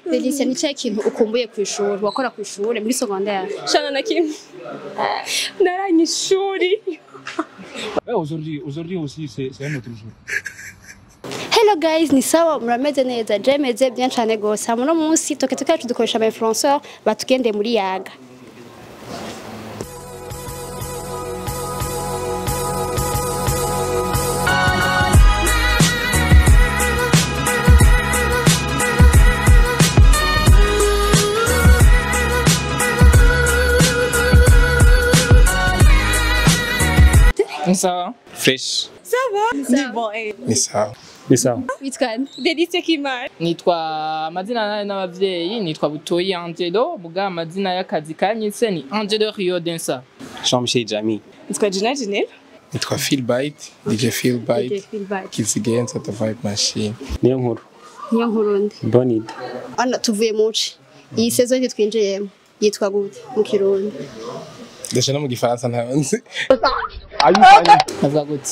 Delicia, ni cyahe kintu ukumbuye ku ishuri wakora ku ishuri muri secondaire? Shana na kimwe naranye ishuri. Ouais, aujourd'hui aussi, c'est un autre jour. Hello guys, ni sawa, murameze neza? Je meze bien cyane gose. Hama uno munsi toke toke yacu dukoresha ama influenceur batugende muri Yaga. Sawa. Fresh. Ni bon eh. Ni sawa. Ni sawa. Witwa nde? Delicia Kimana. Nitwa amazina nayo n'abavyeyi nitwa Butoyi Angelo, muga amazina y'akazi kanyitse ni Angelo Rio Densa. Jean-Michel Jami. Nitwa Gina Ginel. Nitwa Phil Bite, DJ Phil DJ Bite, Phil Bite. Kizigenza the Vibe Machine. Niyo nkuru. Niyo nkurundi. Bonida. Ana tuvuye muci. Iyi saison ndi twinjiyemo yitwa gute mu Kirundi? Deja no mu Gifaransa ntabanzi. Navuga gute?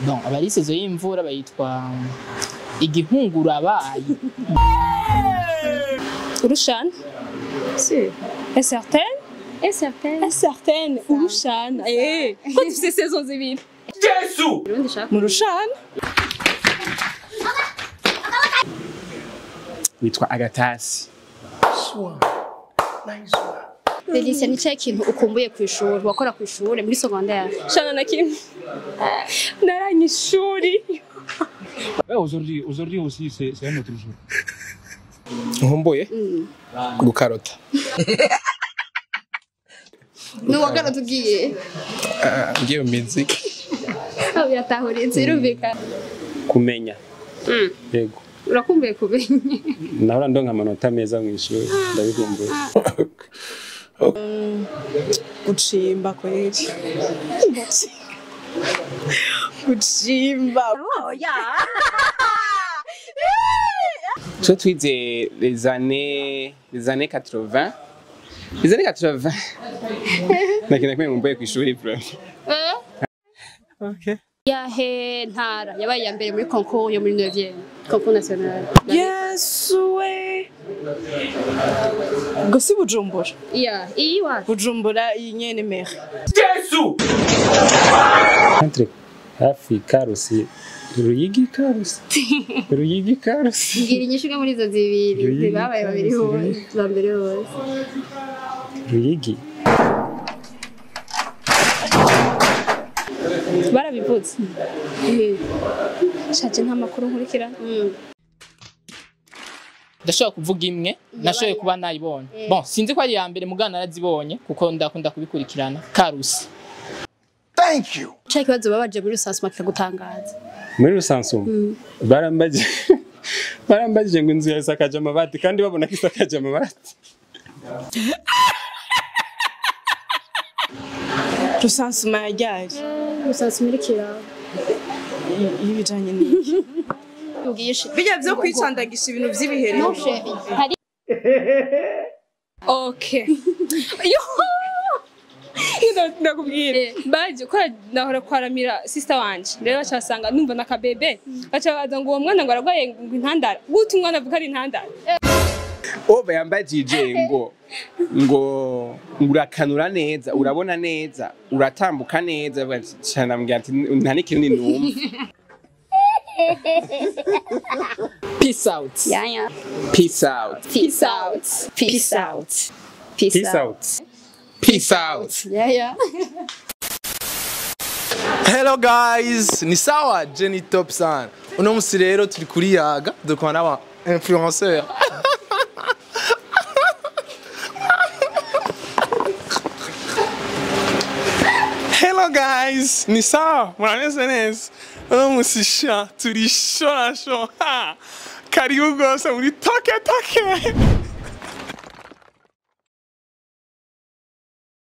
Bon, abari saison y'imvura bayitwa igihungurabayi. Urushana. Si. Est certaine? Est certaine. Est certaine. Urushana. Eh. Ko dufise saison zibiri. Kirundi shaka. Mu rushana. Witwa Agatasi. Delicia, ni cyahe kintu ukumbuye ku ishuri wakora ku ishuri muri secondaire? Shana na kimwe naranye ishuri. Ouais, aujourd'hui aussi, c'est un autre jour. Nkumbuye gukarota. Ni uwagana tugiye. Ah, ngiye mu miziki. Ah, biratahuritse, irumvikana. Kumenya. Yego. Urakumbuye kumenya? Nahora ndonka amanota meza mu ishuri, ndabikumbuye. Gucimba kweli. Gucimba. Twe twize les années 80. Les années 80. Nakina kumwe mumbuye ku ishuri bro. Okay. Yahe ntara yabaye iya mbere muri concours yo muri 9e concours national? Yesu we. Ngo si Bujumbura. Iya, iyi wacu. Bujumbura iyi nyene mere. Entre hafi Karusi. Ruyigi Karusi. Ruyigi Karusi. Mbwira inyishu imwe muri izo zibiri. Ruyigi, babaye babiri Karusi, hose, ba mbere hose. Ruyigi. Barabivuze. Shaje nta makuru nkurikirana. Ndashobora kuvuga imwe nashoboye kuba nayibonye. Bon, sinzi ko ari iya mbere muga narazibonye kuko ndakunda kubikurikirana. Karusi. Cyahe kibazo babaje muri recensement kikagutangaza? Muri Rusansumo barambajije ngo inzu yawe isakaje amabati kandi babona ko isakaje amabati. Recensement yajyari. Recensement irikira. Y'ibijanye n'iki? Ubwishe. Bijya byo kwicandagisha ibintu vy'ibihere. Non chérie. Hari Okay. Yo. Ndakubwira baje ko nahora kwaramira sister wanje, rero baca basanga numva nakabebe, baca baza ngo uwo mwana ngo aragwaye ngo intandara gute, umwana avuga ari intandara. Ova yambajije ngo urakanura neza, urabona neza, uratambuka neza, cyane ambwira ati nta n'ikintu numva. Peace out. Yaya. Peace out. Peace out. Peace out. Peace Peace out. Peace out. Yaya. Hello guys, ni sawa, Jenny Top sana. Uno musi rero turi kuri Yaga, dukora n'aba influenceur. Hello guys, ni sawa, murameze neza. Uno musi sha, turi sho na sho. Ha! Karibu rwose muri Toke Toke.